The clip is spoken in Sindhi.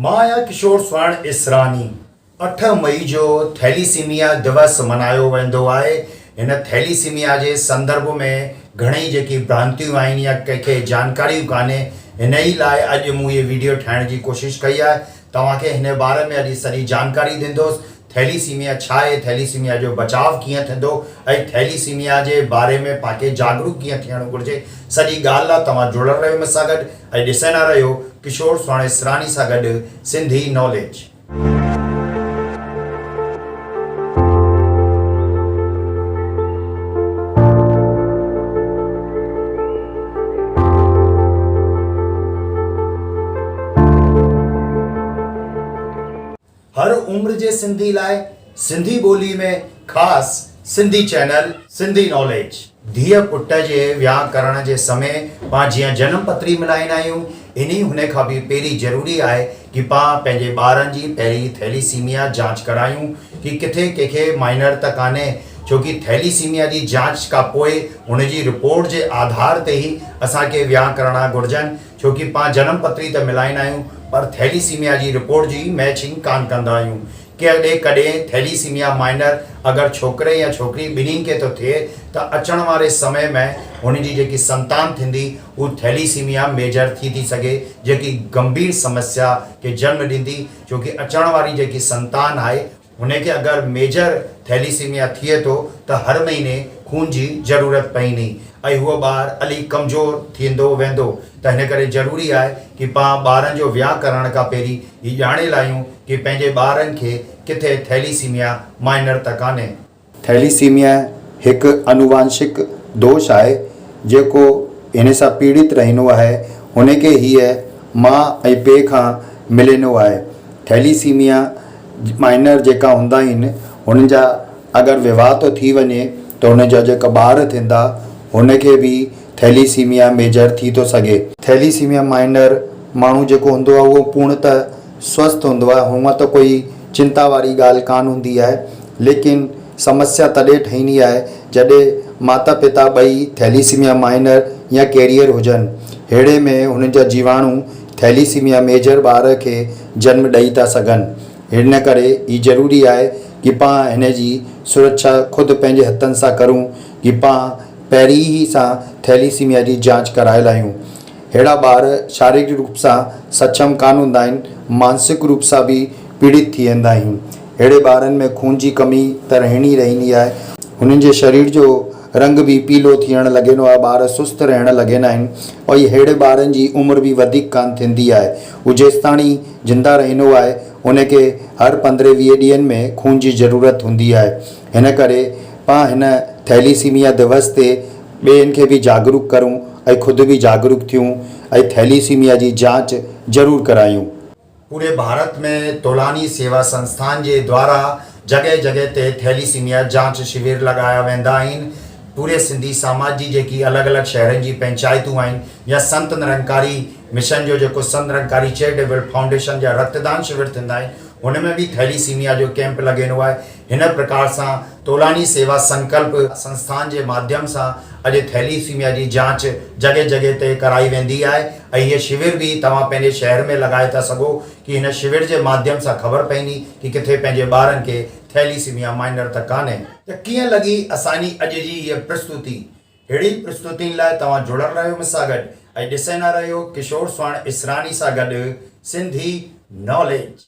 مان آهيان ڪشور سوائڻ اسراني. اٺ مئي جو ٿيليسيميا دوس منايو ويندو آهي. هن ٿيليسيميا جي سندرڀ ۾ گهڻئي جيڪي ڀرانتيون آهن يا ڪنهن کي جانڪاريون ڪانهي هن ئي لاء اڄ مون هي ويڊيو ٺاهڻ جي ڪوشش ڪئي آهي. توهان کي هن باري ۾ اڄ سڄي جانڪاري ڏيندوس. ٿيليسيميا ڇا آهي، ٿيليسيميا جو بچاء ڪيئن ٿيندو ۽ ٿيليسيميا جي باري ۾ پان کي جاڳروڪ ڪيئن ٿيڻ گهرجي سڄي ڳالهه لا توهان جڙيل رهيو مون سان گڏ ۽ ڏسندا رهيو ڪشور سواڻي سراني سان گڏ سنڌي ناليج. هر عمر جي سنڌي لاء سنڌي ٻولي ۾ خاص سنڌي چينل سنڌي ناليج. ڌيء پٽ جي ويان ڪرڻ جي سمي پان جيئن جنم پتري ملائيندا آهيون انهي هن کان به پهرين ضروري آهي ڪي پان پنهنجي ٻارن جي پهرين ٿيليسيميا جانچ ڪرايون ڪي ڪٿي ڪنهن کي مائنر ته ڪانهي ڇو ڪي ٿيليسيميا جي جانچ کان پوء هن جي رپورٽ جي آڌار تي ئي اسان کي ويان ڪرڻا گهرجن ڇو ڪي پان جنم پتري ته ملائيندا آهيون پر ٿيليسيميا جي رپورٽ جي ميچنگ ڪان ڪندا آهيون. ڪڏهن ڪڏهن ٿيليسيميا مائنر اگر ڇوڪري يا ڇوڪري ٻنهين کي ٿو ٿئي ته اچڻ واري سمي ۾ هن جي جيڪي سنتان ٿيندي هو ٿيليسيميا ميجر ٿي ٿي سگهي جيڪي گنڀير سمسيا کي جنم ڏيندي ڇو ڪي اچڻ واري جيڪي سنتان آهي هن کي اگر ميجر ٿيليسيميا ٿئي ٿو ته هر مهيني خون جي ضرورت پئيني ۽ هو ٻار الي ڪمزور ٿيندو ويندو ته هن ڪري ضروري آهي ڪي پان ٻارن جو ويان ڪرڻ کان پهرين هي ڄاڻي لاهيون ڪي پنهنجي ٻارن کي ڪٿي ٿيليسيميا مائنر ته ڪانهي. ٿيليسيميا هڪ انووانشڪ دوش آهي جيڪو هن سان پيڙت رهينو آهي هن کي هيء ماء ۽ پيء کان ملينو آهي. ٿيليسيميا مائنر جيڪا هوندا آهن هنن جا اگر وواهه ٿو ٿي وڃي ته هن جا جيڪا ٻار ٿيندا هن کي به ٿيليسيميا ميجر ٿي ٿو سگهي. ٿيليسيميا مائنر ماڻهو جيڪو هوندو آهي اهو پورڻ ته سوسٿ هوندو آهي هونء ته ڪوئي چنتا واري ڳالهه ڪانه هوندي آهي ليڪن سمسيا تڏهن ٺهيندي آهي جڏهن ماتا پتا ٻئي ٿيليسيميا مائنر يا ڪيريئر هجن. ههڙي ۾ هنن جا جيواڻو ٿيليسيميا ميجر ٻار کي جنم ڏئي ٿا سگهن. هن ڪري هي ضروري آهي ڪي پان هن جي سرڪشا خود پنهنجي هٿن سان ڪرون ڪي پان پهرين ئي سان ٿيليسيميا جي جانچ ڪرائي لاهيون. ههڙا ٻار شاريرڪ روپ سان سڇم ڪانه هوندا آهن، مانسڪ روپ سان به پيڙت ٿي ويندا آهن. اهڙي ٻارن ۾ خون جي ڪمي ته رهڻي رهندي آهي. هنن جي شرير جو رنگ به پيلو ٿيڻ لڳيندو آهي، ٻار سست رهڻ لڳيندا آهن ۽ اهڙي ٻارن جي عمر به وڌيڪ ڪانه ٿيندي آهي. هو جيستاڻي زنده رهندو آهي، هن کي هر پندرهين ويهين ڏينهن ۾ خون جي ضرورت هوندي آهي. هن ڪري پان هن ٿيليسيميا دوس تي ٻين کي به جاڳروڪ ڪرون ۽ خود به جاڳروڪ ٿيون ۽ ٿيليسيميا جي جاچ ضرور ڪرايون. پوري ڀارت ۾ تولاني سيوا سنسٿان جي دوارا جڳهه جڳهه تي ٿيليسيميا جانچ شوير لڳايا ويندا آهن. پوري سنڌي سماج جي جيڪي الڳ الڳ شهرن جي پنچائتون آهن يا سنت نرنڪاري مشن جو جيڪو سنت نرنڪاري چيرٽيبل فائونڊيشن جا رڪتدان شوير ٿيندا آهن هن ۾ به ٿيليسيميا جو ڪيمپ لڳيندو آهي. هن پرڪار سان تولاني سيوا سنڪلپ سنسٿان جي ماڌيم سان اڄ ٿيليسيميا جي جانچ جڳهه جڳهه تي ڪرائي ويندي آهي ۽ هيء شوير به توهان پنهنجي شهر ۾ لڳائي ٿا سگهو ڪي هن شوير جي ماڌيم سان خبر پئيندي ڪي ڪٿي پنهنجي ٻارن کي ٿيليسيميا مائنر ته ڪانهي. ته ڪيئن لڳي اسان جي اڄ جي هيء پرستوتي؟ ههڙي پرستوتين لاء توهان جڙيل رهيو مون سان گڏ ۽ ڏسيندا رهيو ڪشور سواڻ اسراني سان گڏ سنڌي ناليج.